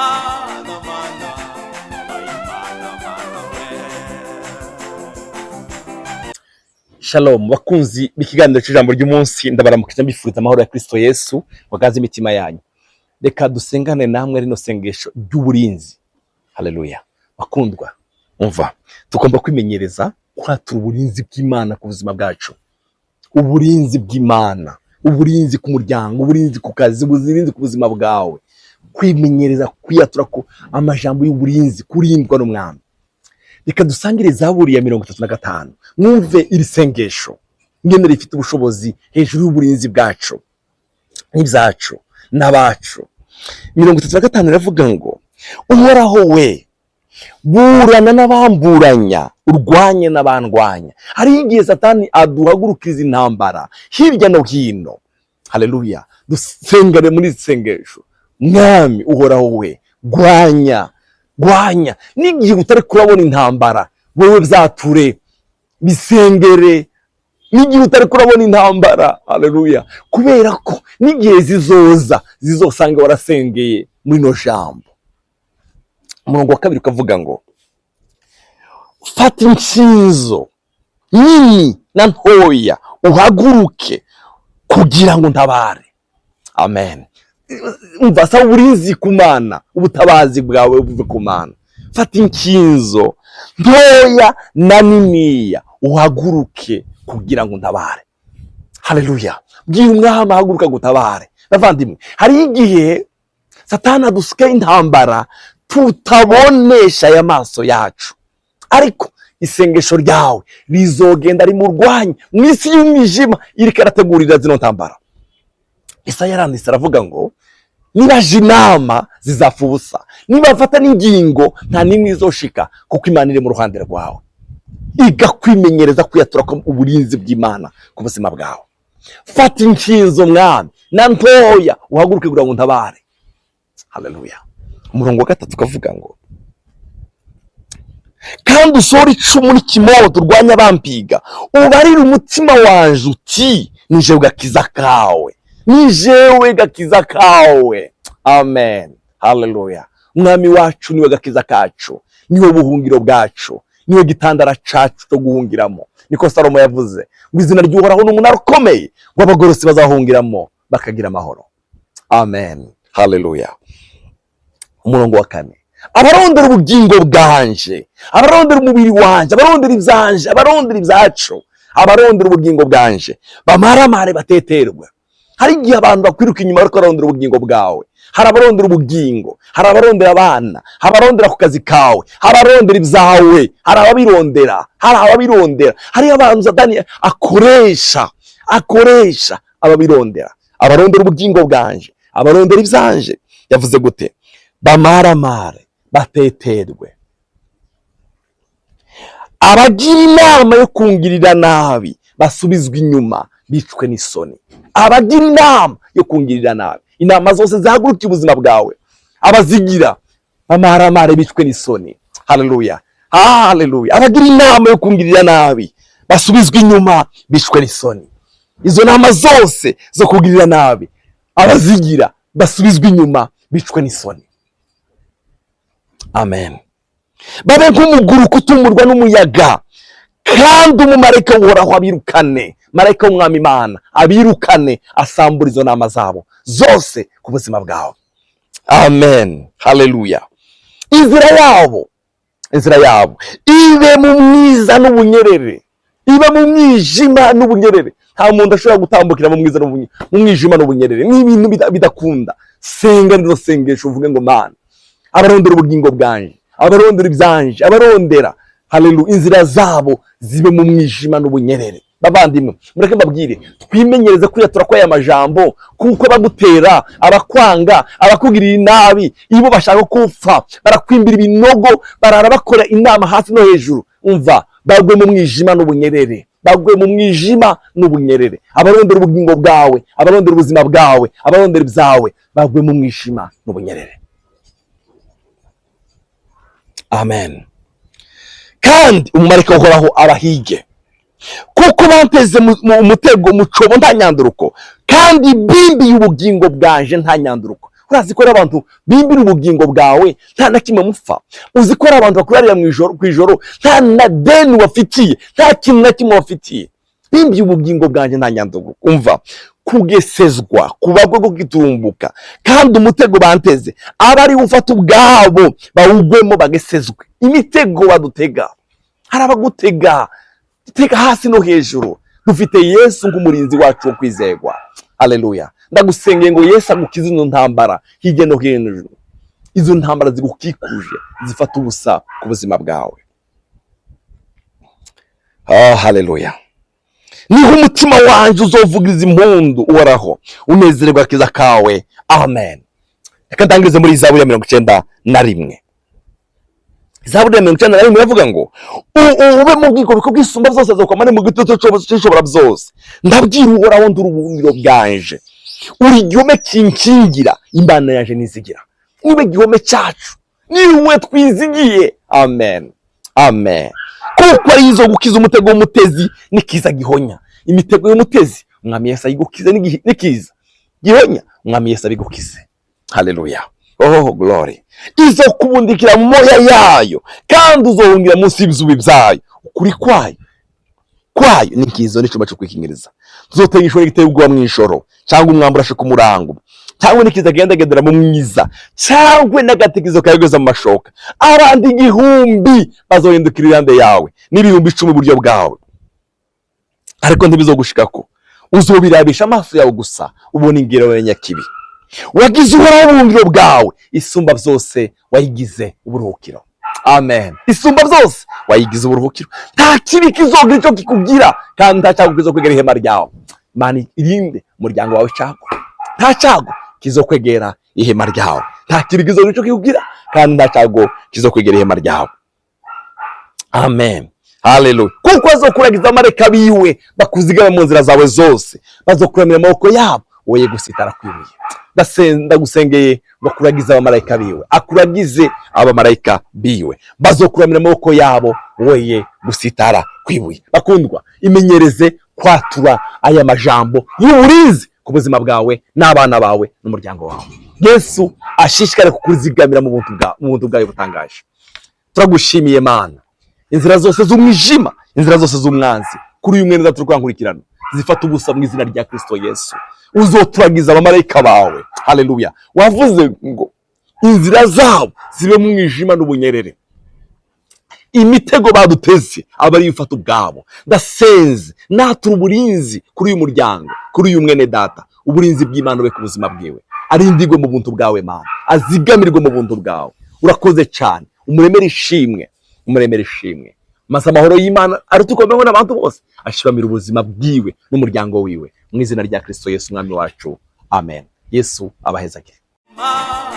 Mana, Mana, wabaye Imana, Mana we. Shalom bakunzi b'ikiganiro cy'ijambo ry'umunsi, ndabaramukije, mbifuriza amahoro ya Kristo Yesu wagaze imitima yanyu. Reka dusengane namwe rino sengesho ry'uburinzi. Haleluya. Bakundwa, umva, tugomba kwimenyereza kwatura uburinzi bw'Imana ku buzima bwacu, uburinzi bw'Imana, uburinzi ku muryango, uburinzi ku kazi, uburinzi ku buzima bwawe. Kwimenyereza kwiyatura ko amajambo y'uburinzi, kurindwa n'Umwami. Reka dusangire Zaburi ya 35, mwumve iri sengesho ngene rifite ubushobozi hejuru y'uburinzi bwacu n'ibyacu n'abacu. 35 iravuga ngo: "Uhoraho we, burana n'abamburanya, urwanye n'abandwanya." Hariho igihe Satani aduhagurukiriza intambara hirya no hino. Haleluya. Dusengane muri iri sengesho: "Mwami Uhoraho we, rwanya, rwanya." N'igihe utari kurabona intambara, wewe byature, bisengere n'igihe utari kurabona intambara. Haleluya. Kubera ko n'igihe zizoza, zizosanga warasengeye muri ino jambo. Umurongo wa kabiri ukavuga ngo: "Fata inshinzo nini na ntoya, uhaguruke kugira ngo ntabare." Amen. Umva, saba uburinzi ku Mana, ubutabazi bwawe buve ku Mana. "Fata inshinzo ntoya na niniya, uhaguruke kugira ngo ntabare." Haleluya. Bwira Umwami ahaguruka gutabare. Bavandimwe, hari igihe Satani adusuka intambara tutabonesha aya maso yacu, ariko isengesho ryawe rizogenda rimurwanya mu isi y'umwijima iriko arategurira zino ntambara. Isaya yaranditse aravuga ngo: "Nibaje inama zizapfa ubusa, nibafata n'ingingo nta n'imwe izoshika, kuko Imana iri mu ruhande rwawe." Iga kwimenyereza kwiyatura ko uburinzi bw'Imana ku buzima bwawe. "Fata inshinzo, Mwami, na ntoya, uhaguruke kugira ngo ntabare." Haleluya. Umurongo wa gatatu ukavuga ngo: "Kandi usohore icumu n'ikimoto, urwanya abampiga. Ubarire umutima wanje uti: 'Ni jewe gakiza kawe, ni jewe gakiza kawe.'" Amen. Haleluya. Umwami wacu niwe gakiza kacu, niwe buhungiro bwacu, niwe gitandara cacu cyo guhungiramo. Niko Salomo yavuze ngo: "Izina ry'Uhoraho ni umunara ukomeye, ngo abagorosi bazahungiramo bakagira amahoro." Amen. Haleluya. Umurongo wa kane: "Abarondera ubugingo bwanje, abarondera umubiri wanje, abarondera ibyanje, abarondera ibyacu, abarondera ubugingo bwanje, bamaramare bateterwe." Hari igihe abantu bakwiruka inyuma ariko barondera ubugingo bwawe. Hari abarondera ubugingo, hari abarondera abana, hari abarondera ku kazi kawe, hari abarondera ibyawe, hari ababirondera, hari ababirondera. Hariyo abantu Satani akoresha ababirondera. "Abarondera ubugingo bwanje, abarondera ibyanje," yavuze gute? "Bamaramare bateterwe. Abagira inama yo kungirira nabi basubizwe inyuma, bicwe n'isoni." Abagira inama yo kungirira nabi, inama zose zihagurukiye ubuzima bwawe, abazigira bamaramare bicwe n'isoni. Haleluya, haleluya. Abagira inama yo kungirira nabi basubizwe inyuma, bicwe n'isoni. Izo nama zose zo kugirira nabi, abazigira basubizwe inyuma, bicwe n'isoni. Amen. "Babe nk'umuguruko utumurwa n'umuyaga, kandi umumarayika w'Uhoraho abirukane." Marayika w'Umwami Imana abirukane, asambura izo nama zabo zose ku buzima bwawe. Amen. Haleluya. Inzira yabo, inzira yabo ibe mu mwiza n'ubunyerere, ibe mu mwijima n'ubunyerere. Nta muntu ashobora gutambukira mu mwiza mu mwijima n'ubunyerere, ni ibintu bidakunda. Senga rino sengesho, uvuge ngo: "Mana, abarondera ubugingo bwanje, abarondera ibyanje, abarondera," haleluya, "inzira zabo zibe mu mwijima n'ubunyerere." Bavandimwe, mureke mbabwire, twimenyereze kwiyatura ko aya majambo, kuko abagutera, abakwanga, abakugirira inabi, iyo bashaka kupfa barakwimbira ibinogo, barara bakora inama hasi no hejuru. Umva, bagwe mu mwijima n'ubunyerere, bagwe mu mwijima n'ubunyerere. Abarondera ubugingo bwawe, abarondera ubuzima bwawe, abarondera ibyawe, bagwe mu mwijima n'ubunyerere. Amen. "Kandi umumarayika Uhoraho abahige, kuko banteze mu mutego, mu cobo nta nyanduruko, kandi bimbiye ubugingo bwanje nta nyanduruko." Urazi ko ari abantu bimbira ubugingo bwawe nta na kimwe mupfa? Uzi ko ari abantu bakurarira mu ijoro ku ijoro, nta na deni wafitiye, nta kintu na kimwe wafitiye? Bimbiye ubugingo bwanjye nta nyandugu. Umva, kugesezwa kubagwe kugiturumbuka, kandi umutego banteze aba ari ufata ubwabo bawugwemo bagesezwe. Imitego badutega, hari abagutega tega hasi no hejuru. Dufite Yesu nk'umurinzi wacu wo kwizerwa. Haleluya! Ndagusengeye ngo Yesu agukize izo ntambara hirya no hino, izo ntambara zigukikuje zifata ubusa ku buzima bwawe. Ah, haleluya! Niho umutima wanjye uzovugiriza impundu Uhoraho, unezererwa akiza kawe. Amen. Reka ndangirize muri Zaburi ya 91. Zaburi ya 91 iravuga ngo: "Ube mu bwigobeko bw'Isumba byose azokwama mu gitutu c'Ishobora byose. Ndabwira Uhoraho ndi ubuhungiro bwanje, uri igihome kinkingira, Imana yanje nizigira." Niwe gihome cyacu, niwe twizigiye. Amen, amen. Kuko ari izo gukiza umutego w'umutezi n'ikiza gihonya. Imitego y'umutezi, Umwami Yesu ayigukize, n'ikiza gihonya, Umwami Yesu abigukize. Haleluya! Oh, glory! Izo kubundikira mu moya yayo, kandi uzohungira munsi y'ibizubi byayo. Ukuri kwayo ni nkizo n'icuma cyo kwikingiriza. Tuzotega ishuri giteye ubwoba mu ijoro, cyangwa umwambi urashe ku murango, cyangwa n'ikiza kigendagendera mu mwiza, cyangwa n'agatekerezo kayogeza mu mashoka. Abandi 1000 bazohindukira iruhande yawe, n'ibihumbi 10 iburyo bwawe, ariko ntibizogushikako. Uzobirabisha amaso yawe gusa, ubona ingero ya nyakibi. Wagize Uhoraho ubuhungiro bwawe, Isumba byose wayigize uburuhukiro. Amen. Isumba byose wayigize uburuhukiro. Nta kibi kizogira icyo kikugira, kandi nta cyago kizokwegera ihema ryawe. Imana irinde umuryango wawe cyago. Nta cyago kizokwegera ihema ryawe, nta kibi kizogira icyo kikugira, kandi nta cyago kizokwegera ihema ryawe. Amen, haleluya! Kuko azokuragiza amareka biwe bakuzigama mu nzira zawe zose, bazokuramira amaboko yabo, woye gusitara kwibuye. Ndagusengeye ngo akuragize abamarayika biwe, akuragize abamarayika biwe, bazokuramira amaboko yabo, woye gusitara kwibuye. Bakundwa, imenyereze kwatura aya majambo y'uburinzi ku buzima bwawe n'abana bawe n'umuryango wawe. Yesu ashishikare kukuzigamira mu buntu bwawe butangaje. Turagushimiye Mana. Inzira zose z'umwijima, inzira zose z'umwanzi kuri uyu mwene turi kwankurikirana, zifata ubusa mu izina rya Kristo Yesu. Uzoturagiza abamarayika bawe. Haleluya! Wavuze ngo inzira zabo zibe mu mwijima n'ubunyerere. Imitego baduteze aba ariyo ufata ubwabo. Ndasenze, natura uburinzi kuri uyu muryango, kuri uyu mwene data. Uburinzi bw'Imana bube ku buzima bwiwe, arindigwe mu buntu bwawe Mana, azigamirwe mu buntu bwawe. Urakoze cyane. Umuremere ishimwe, umuremere ishimwe. Maze amahoro y'Imana aruta uko n'abantu bose ashibamira ubuzima bwiwe n'umuryango wiwe, mu izina rya Kristo Yesu Umwami wacu. Amen. Yesu abahezagire. Ma